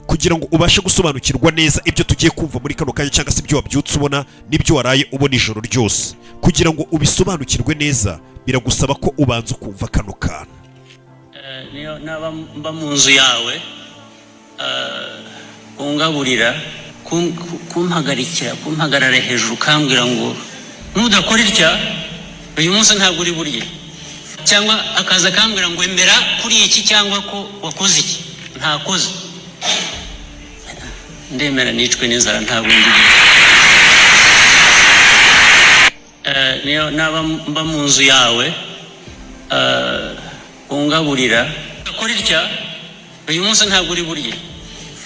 Kugira ngo ubashe gusobanukirwa neza ibyo tugiye kumva muri kano kanya, cyangwa se ibyo wabyutse ubona n'ibyo waraye ubona ijoro ryose, kugira ngo ubisobanukirwe neza, biragusaba ko ubanza ukumva kano kantu. Niyo naba mba mu nzu yawe, ungaburira, kumpagarikira, kumpagarara hejuru, ukambwira ngo nudakora itya uyu munsi ntabwo uri burye, cyangwa akaza akambwira ngo emera kuri iki, cyangwa ko wakoze iki ntakoze, ndemera nicwe n'inzara, ntabwo ndi burye. Niyo naba mba mu nzu yawe, ungaburira, ukora itya uyu munsi ntabwo uri burye,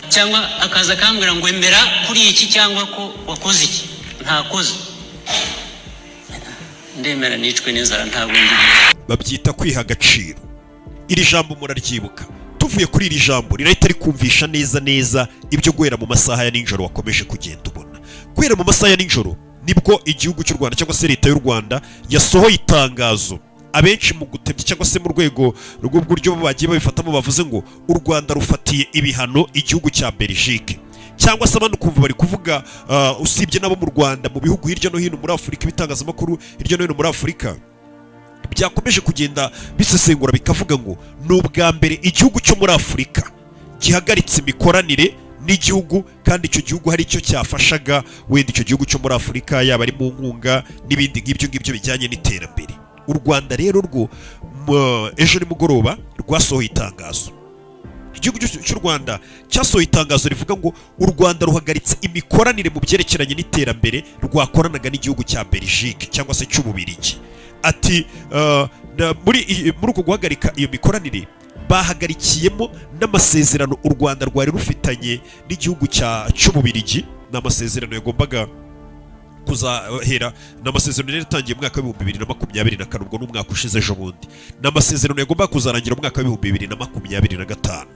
cyangwa akaza akambwira ngo emera kuri iki, cyangwa ko wakoze iki ntakoze, ndemera nicwe n'inzara, ntabwo ndi burye. Babyita kwiha agaciro. Iri jambo muraryibuka? Tuvuye kuri iri jambo, rirahita rikumvisha neza neza ibyo guhera mu masaha ya nijoro wakomeje kugenda ubona. Guhera mu masaha ya nijoro nibwo igihugu cy'u Rwanda, cyangwa se leta y'u Rwanda, yasohoye itangazo. Abenshi mu gutebya, cyangwa se mu rwego rw'uburyo bagiye babifatamo, bavuze ngo u Rwanda rufatiye ibihano igihugu cya Belgique, cyangwa se abandi ukumva bari kuvuga, usibye n'abo mu Rwanda, mu bihugu hirya no hino muri Afurika, ibitangazamakuru hirya no hino muri Afurika byakomeje kugenda bisesengura, bikavuga ngo ni ubwa mbere igihugu cyo muri Afurika gihagaritse imikoranire n'igihugu, kandi icyo gihugu hari icyo cyafashaga wenda icyo gihugu cyo muri Afurika, yaba ari mu nkunga n'ibindi nk'ibyo ngibyo bijyanye n'iterambere. U Rwanda rero rwo ejo nimugoroba rwasohoye itangazo. Igihugu cy'u Rwanda cyasohoye itangazo rivuga ngo u Rwanda ruhagaritse imikoranire mu byerekeranye n'iterambere rwakoranaga n'igihugu cya Belgique, cyangwa se cy'Ububirigi. Ati muri uko guhagarika iyo mikoranire, bahagarikiyemo n'amasezerano u Rwanda rwari rufitanye n'igihugu cy'Ububirigi. Ni amasezerano yagombaga kuzahera, ni amasezerano yari yatangiye mu mwaka wa 2024, ubwo ni umwaka ushize ejo bundi. Ni amasezerano yagombaga kuzarangira mu mwaka wa 2025.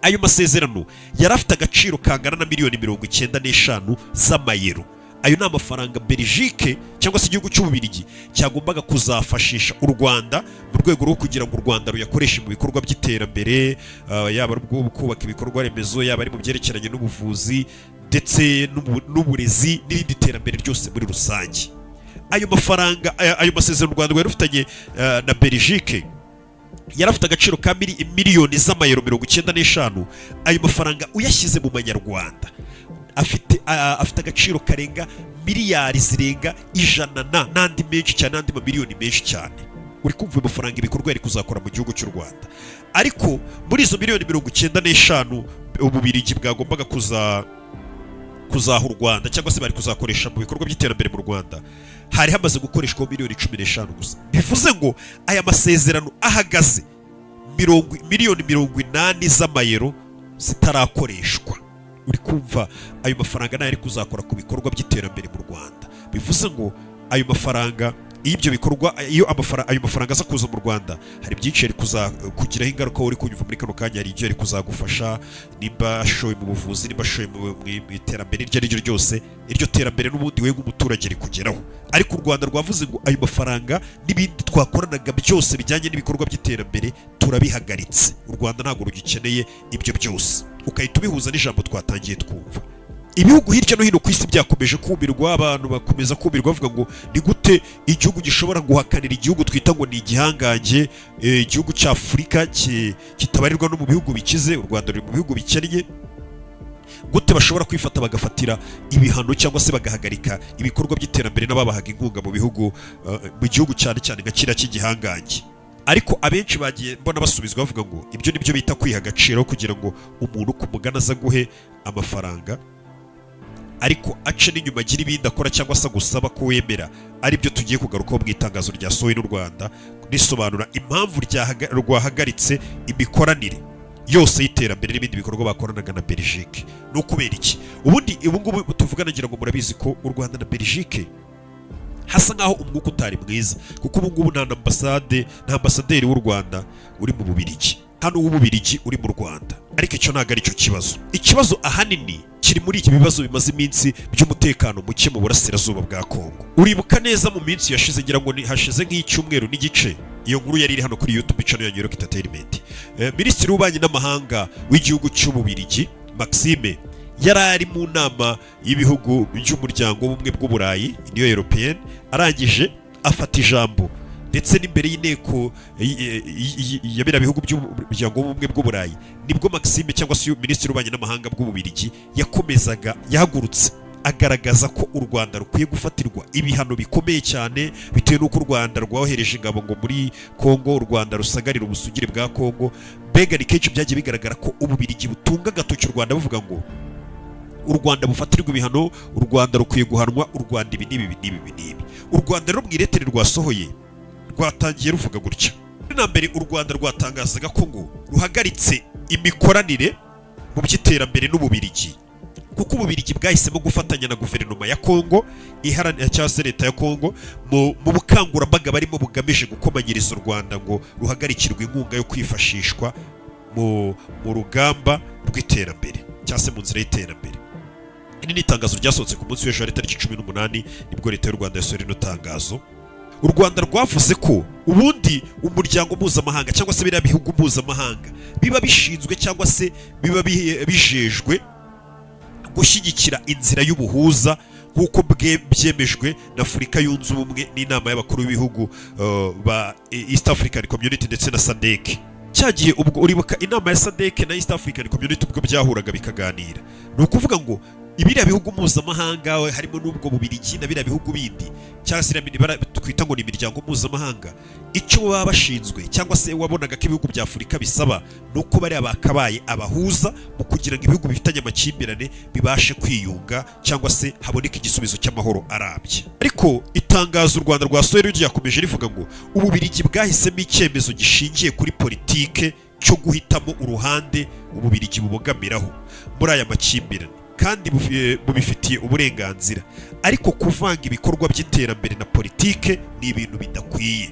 Ayo masezerano yari afite agaciro kangana na miliyoni 95 z'amayero. Ayo ni amafaranga Belgique, cyangwa se igihugu cy'Ububirigi, cyagombaga kuzafashisha u Rwanda mu rwego rwo kugira ngo u Rwanda ruyakoreshe mu bikorwa by'iterambere, yaba ari ubwo kubaka ibikorwa remezo, yaba ari mu byerekeranye n'ubuvuzi ndetse n'uburezi n'irindi terambere ryose muri rusange. Ayo mafaranga, ayo masezerano u Rwanda rwari rufitanye na Belgique yari afite agaciro ka miliyoni z'amayero 95. Ayo mafaranga uyashyize mu manyarwanda afite agaciro karenga miliyari zirenga 100 na n'andi menshi cyane, n'andi mamiliyoni menshi cyane. Uri kumva ayo mafaranga ibikorwa yari kuzakora mu gihugu cy'u Rwanda? Ariko muri izo miliyoni 95 Ububirigi bwagombaga kuzaha u Rwanda, cyangwa se bari kuzakoresha mu bikorwa by'iterambere mu Rwanda, hari hamaze gukoreshwaho miliyoni 15 gusa. Bivuze ngo aya masezerano ahagaze miliyoni 80 z'amayero zitarakoreshwa. Uri kumva ayo mafaranga nayo ari kuzakora ku bikorwa by'iterambere mu Rwanda? Bivuze ngo ayo mafaranga, iyo ibyo bikorwa, iyo ayo mafaranga aza kuza mu Rwanda, hari byinshi yari kuza kugiraho ingaruka. Wowe uri kunyumva muri kano kanya, hari ibyo yari kuzagufasha, nimba ashoye mu buvuzi, nimba ashoye mu iterambere iryo ari ryo ryose, iryo terambere n'ubundi we nk'umuturage rikugeraho. Ariko u Rwanda rwavuze ngo ayo mafaranga n'ibindi twakoranaga byose bijyanye n'ibikorwa by'iterambere turabihagaritse, u Rwanda ntabwo rugikeneye ibyo byose. Ukahita ubihuza n'ijambo twatangiye twumva. Ibihugu hirya no hino ku isi byakomeje kumirwa, abantu bakomeza kumirwa, bavuga ngo ni gute igihugu gishobora guhakanira igihugu twita ngo ni igihangange, igihugu cya Afurika kitabarirwa no mu bihugu bikize? U Rwanda ruri mu bihugu bikennye. Gute bashobora kwifata bagafatira ibihano, cyangwa se bagahagarika ibikorwa by'iterambere n'ababahaga inkunga mu bihugu, mu gihugu cyane cyane nka kiriya cy'igihangange? Ariko abenshi bagiye mbona basubizwa bavuga ngo ibyo nibyo bita kwiha agaciro, kugira ngo umuntu ku mugana aza aguhe amafaranga, ariko ace n'inyuma agira ibindi akora, cyangwa se agusaba ko wemera. Aribyo tugiye kugarukaho mu itangazo ryasohowe n'u Rwanda risobanura impamvu rwahagaritse imikoranire yose y'iterambere n'ibindi bikorwa bakoranaga na Belgique. Ni ukubera iki? Ubundi ubu ngubu tuvugana, ngira ngo murabizi ko u Rwanda na Belgique hasa nkaho umwuka utari mwiza, kuko ubu ngubu nta ambasade, nta ambasaderi w'u Rwanda uri mu Bubiligi. hano w'Ububirigi uri mu Rwanda. Ariko icyo ntabwo ari cyo kibazo. Ikibazo ahanini kiri muri iki bibazo bimaze iminsi by'umutekano muke mu burasirazuba bwa Kongo. Uribuka neza mu minsi yashize, ngira ngo hashize nk'icyumweru n'igice, iyo nkuru yari iri hano kuri YouTube channel ya York Entertainment. Minisitiri w'Ububanyi n'Amahanga w'igihugu cy'Ububirigi, Maxime, yari ari mu nama y'ibihugu by'Umuryango w'Ubumwe bw'Uburayi, Union Européenne, arangije afata ijambo ndetse n'imbere y'inteko ya biriya bihugu by'Umuryango w'Ubumwe bw'Uburayi. Nibwo Maxime, cyangwa se Minisitiri w'Ububanyi n'Amahanga bw'Ububirigi, yakomezaga, yahagurutse agaragaza ko u Rwanda rukwiye gufatirwa ibihano bikomeye cyane, bitewe n'uko u Rwanda rwohereje ingabo ngo muri Kongo, u Rwanda rusagarira ubusugire bwa Kongo. Mbega ni kenshi byagiye bigaragara ko Ububirigi butunga agatoki u Rwanda, buvuga ngo u Rwanda bufatirwa ibihano, u Rwanda rukwiye guhanwa, u Rwanda ibi n'ibi, ibi n'ibi, ibi n'ibi. U Rwanda rero mu iretero rwasohoye rwatangiye ruvuga gutya. Na mbere u Rwanda rwatangazaga ko ngo ruhagaritse imikoranire mu by'iterambere n'Ububirigi, kuko Ububirigi bwahisemo gufatanya na guverinoma ya Kongo iharanira, cyangwa se leta ya Kongo, mu bukangurambaga barimo bugamije gukomanyiriza u Rwanda ngo ruhagarikirwe inkunga yo kwifashishwa mu rugamba rw'iterambere, cyangwa se mu nzira y'iterambere. Iri ni itangazo ryasohotse ku munsi w'ejo, hari tariki 18, nibwo leta y'u Rwanda yasohoye rino tangazo. U Rwanda rwavuze ko ubundi umuryango mpuzamahanga, cyangwa se biriya bihugu mpuzamahanga biba bishinzwe, cyangwa se biba bijejwe gushyigikira inzira y'ubuhuza, nk'uko byemejwe na Afurika Yunze Ubumwe n'inama y'abakuru b'ibihugu ba East African Community ndetse na SADC. Cya gihe ubwo uribuka inama ya SADC na East African Community, ubwo byahuraga bikaganira, ni ukuvuga ngo ibiriya bihugu mpuzamahanga, harimo n'ubwo Bubirigi na biriya bihugu bindi, cyangwa se iriya twita ngo ni imiryango mpuzamahanga, icyo baba bashinzwe, cyangwa se wabonaga ko ibihugu bya Afurika bisaba, ni uko bariya bakabaye abahuza mu kugira ngo ibihugu bifitanye amakimbirane bibashe kwiyunga, cyangwa se haboneke igisubizo cy'amahoro arambye. Ariko itangazo u Rwanda rwasohoye ryakomeje rivuga ngo Ububirigi bwahisemo icyemezo gishingiye kuri politike cyo guhitamo uruhande Ububirigi bubogamiraho muri aya makimbirane, kandi bubifitiye uburenganzira, ariko kuvanga ibikorwa by'iterambere na politike ni ibintu bidakwiye.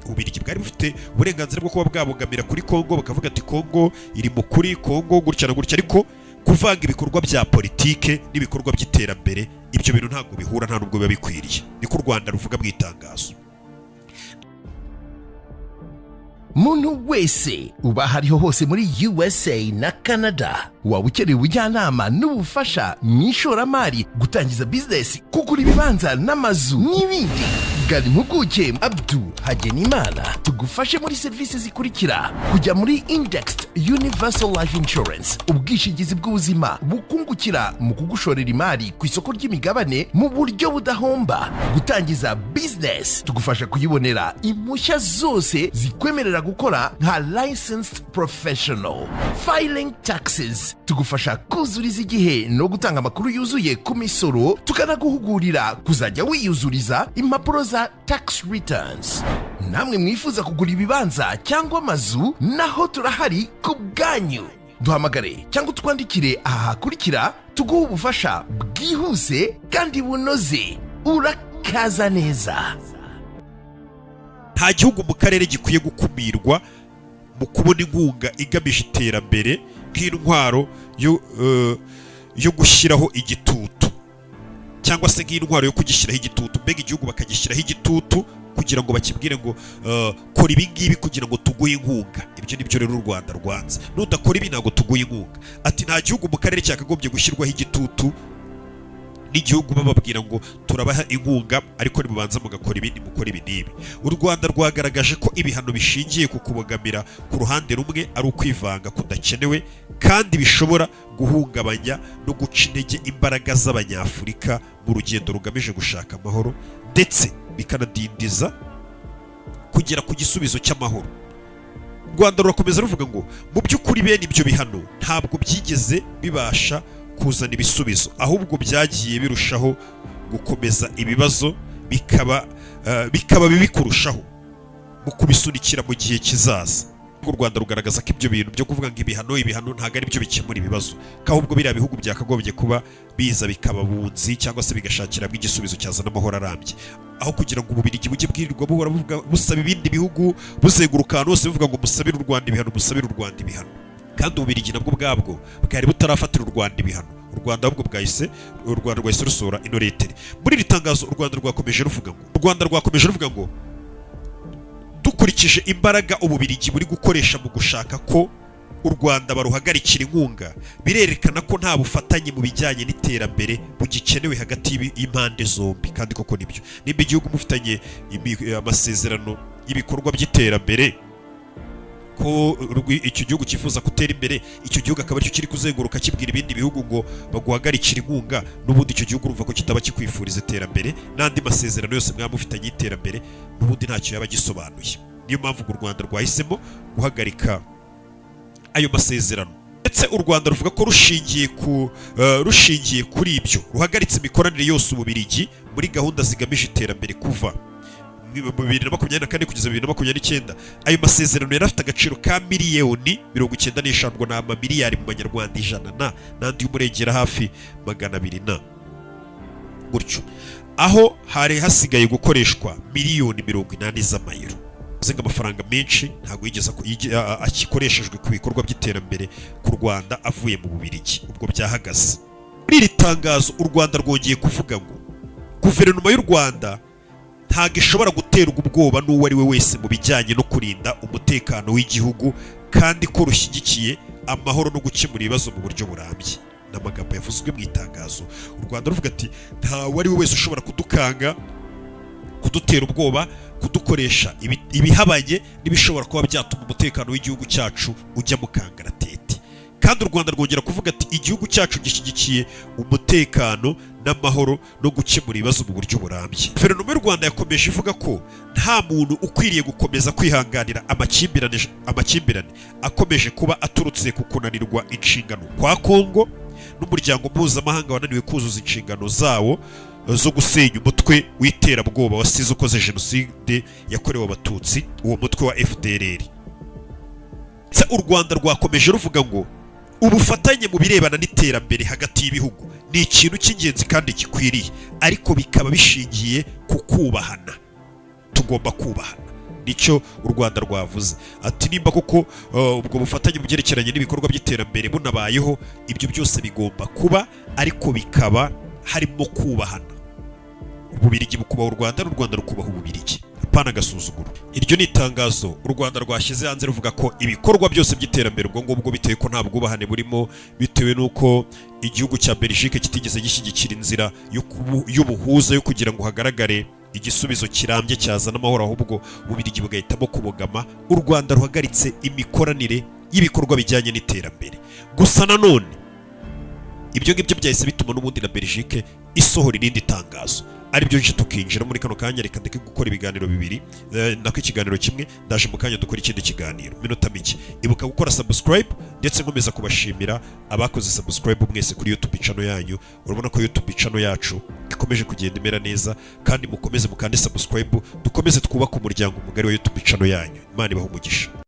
Ububirigi bwari bufite uburenganzira bwo kuba bwabogamira kuri Kongo, bakavuga ati Kongo iri mu kuri, Kongo gutya na gutya, ariko kuvanga ibikorwa bya politike n'ibikorwa by'iterambere, ibyo bintu ntabwo bihura, nta nubwo biba bikwiriye. Niko u Rwanda ruvuga mu itangazo. Muntu wese uba aho ariho hose muri USA na Canada, waba ukeneye ubujyanama n'ubufasha mu ishoramari, gutangiza bizinesi, kugura ibibanza n'amazu n'ibindi, gana impuguke Abdu Hagenimana tugufashe muri serivisi zikurikira: kujya muri Indexed Universal Life Insurance, ubwishingizi bw'ubuzima bukungukira mu kugushorera imari ku isoko ry'imigabane mu buryo budahomba, gutangiza bizinesi, tugufasha kuyibonera impushya zose zikwemerera gukora nka licensed professional, filing taxes, tugufasha kuzuriza igihe no gutanga amakuru yuzuye ku misoro, tukanaguhugurira kuzajya wiyuzuriza impapuro za tax returns. Namwe mwifuza kugura ibibanza cyangwa amazu, naho turahari ku bwanyu. Duhamagare cyangwa utwandikire aha hakurikira, tuguhe ubufasha bwihuse kandi bunoze. Urakaza neza. Nta gihugu mu karere gikwiye gukumirwa mu kubona inkunga igamije iterambere nk'intwaro yo gushyiraho igitutu, cyangwa se nk'intwaro yo kugishyiraho igitutu. Mbega igihugu bakagishyiraho igitutu kugira ngo bakibwire ngo kora ibi ngibi kugira ngo tuguhe inkunga. Ibyo nibyo rero u Rwanda rwanze: nudakora ibi ntabwo tuguhe inkunga. Ati nta gihugu mu karere cyakagombye gushyirwaho igitutu n'igihugu, bababwira ngo turabaha inkunga ariko nimubanza mugakora ibi, nimukora ibi n'ibi. U Rwanda rwagaragaje ko ibihano bishingiye ku kubogamira ku ruhande rumwe ari ukwivanga kudakenewe, kandi bishobora guhungabanya no guca intege imbaraga z'Abanyafurika mu rugendo rugamije gushaka amahoro, ndetse bikanadindiza kugera ku gisubizo cy'amahoro. U Rwanda rurakomeza ruvuga ngo mu by'ukuri bene ibyo bihano ntabwo byigeze bibasha kuzana ibisubizo, ahubwo byagiye birushaho gukomeza ibibazo, bikaba bibi kurushaho mu kubisunikira mu gihe kizaza. U Rwanda rugaragaza ko ibyo bintu byo kuvuga ngo ibihano, ibihano ntabwo ari byo bikemura ibibazo, ko ahubwo biriya bihugu byakagombye kuba biza bikaba bunzi cyangwa se bigashakiramo igisubizo cyazana amahoro arambye, aho kugira ngo Ububirigi bujye bwirirwa buhora busaba ibindi bihugu, buzenguruka ahantu hose buvuga ngo musabire u Rwanda ibihano, musabire u Rwanda ibihano. Kandi Ububirigi nabwo ubwabwo bwari butarafatira u Rwanda ibihano. U Rwanda ahubwo bwahise, u Rwanda rwahise rusohora ino lettre. Muri iri tangazo u Rwanda rwakomeje ruvuga ngo dukurikije imbaraga Ububirigi buri gukoresha mu gushaka ko u Rwanda baruhagarikira inkunga, birerekana ko nta bufatanye mu bijyanye n'iterambere bugikenewe hagati y'impande zombi. Kandi koko nibyo, nimba igihugu mufitanye amasezerano y'ibikorwa by'iterambere, ko icyo gihugu cyifuza gutera imbere, icyo gihugu akaba aricyo kiri kuzenguruka kibwira ibindi bihugu ngo baguhagarikire inkunga, n'ubundi icyo gihugu urumva ko kitaba kikwifuriza iterambere, n'andi masezerano yose mwaba mufitanye y'iterambere n'ubundi ntacyo yaba agisobanuye. Niyo mpamvu u Rwanda rwahisemo guhagarika ayo masezerano. Ndetse u Rwanda ruvuga ko rushingiye kuri ibyo, ruhagaritse imikoranire yose Ububirigi muri gahunda zigamije iterambere kuva mu 2024 kugeza 2029. Ayo masezerano yari afite agaciro ka miliyoni 95, ngo ni amamiliyari mu manyarwanda 100 na n'andi y'umurengera hafi 200 na gutyo, aho hari hasigaye gukoreshwa miliyoni 80 z'amayero. Bivuze ngo amafaranga menshi ntabwo yigeze akikoreshejwe ku bikorwa by'iterambere ku Rwanda avuye mu Bubirigi, ubwo byahagaze. Muri iri tangazo u Rwanda rwongeye kuvuga ngo guverinoma y'u Rwanda ntabwo ishobora guterwa ubwoba n'uwo ari we wese mu bijyanye no kurinda umutekano w'igihugu, kandi ko rushyigikiye amahoro no gukemura ibibazo mu buryo burambye. Ni amagambo yavuzwe mu itangazo. U Rwanda ruvuga ati ntawe ari we wese ushobora kudukanga, kudutera ubwoba, kudukoresha ibihabanye n'ibishobora kuba byatuma umutekano w'igihugu cyacu ujya mu kangaratete. Kandi u Rwanda rwongera kuvuga ati igihugu cyacu gishyigikiye umutekano n'amahoro no gukemura ibibazo mu buryo burambye. Guverinoma y'u Rwanda yakomeje ivuga ko nta muntu ukwiriye gukomeza kwihanganira amakimbirane akomeje kuba aturutse ku kunanirwa inshingano kwa Kongo n'umuryango mpuzamahanga wananiwe kuzuza inshingano zawo zo gusenya umutwe w'iterabwoba wasize ukoze jenoside yakorewe Abatutsi, uwo mutwe wa FDLR. Ndetse u Rwanda rwakomeje ruvuga ngo ubufatanye mu birebana n'iterambere hagati y'ibihugu ni ikintu cy'ingenzi kandi gikwiriye, ariko bikaba bishingiye ku kubahana. Tugomba kubahana, nicyo u Rwanda rwavuze. Ati nimba koko ubwo bufatanye mu byerekeranye n'ibikorwa by'iterambere bunabayeho, ibyo byose bigomba kuba, ariko bikaba harimo kubahana. Ububirigi bukubaha u Rwanda n'u Rwanda rukubaha Ububirigi, apana agasuzuguro. Iryo ni itangazo u Rwanda rwashyize hanze ruvuga ko ibikorwa byose by'iterambere ubwo ngubwo, bitewe ko nta bwubahane burimo, bitewe n'uko igihugu cya Belgique kitigeze gishyigikira inzira y'ubuhuza yo kugira ngo hagaragare igisubizo kirambye cyazana amahoro, ahubwo Ububirigi bugahitamo kubogama, u Rwanda ruhagaritse imikoranire y'ibikorwa bijyanye n'iterambere. Gusa nanone ibyo ngibyo byahise bituma n'ubundi na Belgique isohora irindi tangazo, aribyo nje tukinjira muri kano kanya. Reka ndeke gukora ibiganiro bibiri, nako ikiganiro kimwe. Ndaje mu kanya dukora ikindi kiganiro, minota mike. Ibuka gukora subscribe, ndetse nkomeza kubashimira abakoze subscribe mwese kuri YouTube channel yanyu. Urabona ko YouTube channel yacu ikomeje kugenda imera neza, kandi mukomeze mukande subscribe, dukomeze twubake umuryango mugari wa YouTube channel yanyu. Imana ibahe umugisha.